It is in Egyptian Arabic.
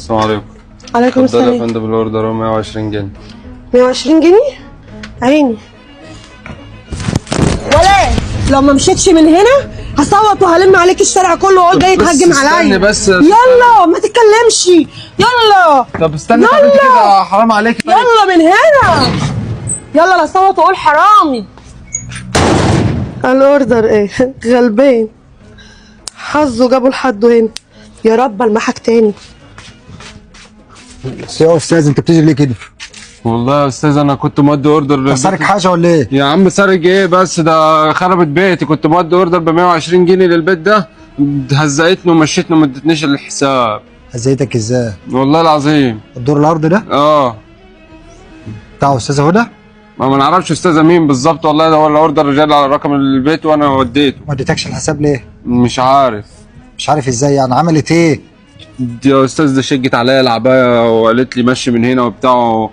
السلام عليكم. عليكم اتفضل يا السلام. فندم، ال order هو 120 جنيه. 120 جنيه؟ عيني. ولا لو ما مشيتش من هنا هصوت وهلم عليك الشارع كله واقول جاي بس يتهجم عليا. استني بس. يلا ما تتكلمش، يلا. طب استني، طب انت كده حرام عليك. طيب. يلا من هنا، يلا لا صوت واقول حرامي. ال order ايه؟ غلبان حظه جابه لحده هنا. يا رب المحك تاني. بس يا استاذ انت بتجري ليه كده؟ والله يا استاذ انا كنت مودي order للبيت. سارق حاجة ولا ايه؟ يا عم سارق ايه بس، ده خربت بيتي. كنت مودي order ب 120 جنيه للبيت ده، هزقتني ومشيتني وما ادتنيش الحساب. هزيتك ازاي؟ والله العظيم. الدور الارض ده؟ اه. بتاع استاذه هدى؟ ما نعرفش استاذه مين بالظبط والله، ده هو ال order جالي على رقم البيت وانا وديته. ما اديتكش الحساب ليه؟ مش عارف. مش عارف ازاي يعني؟ عملت ايه؟ دي يا استاذ ده شجت عليا العباية وقالت لي مشي من هنا وبتاع،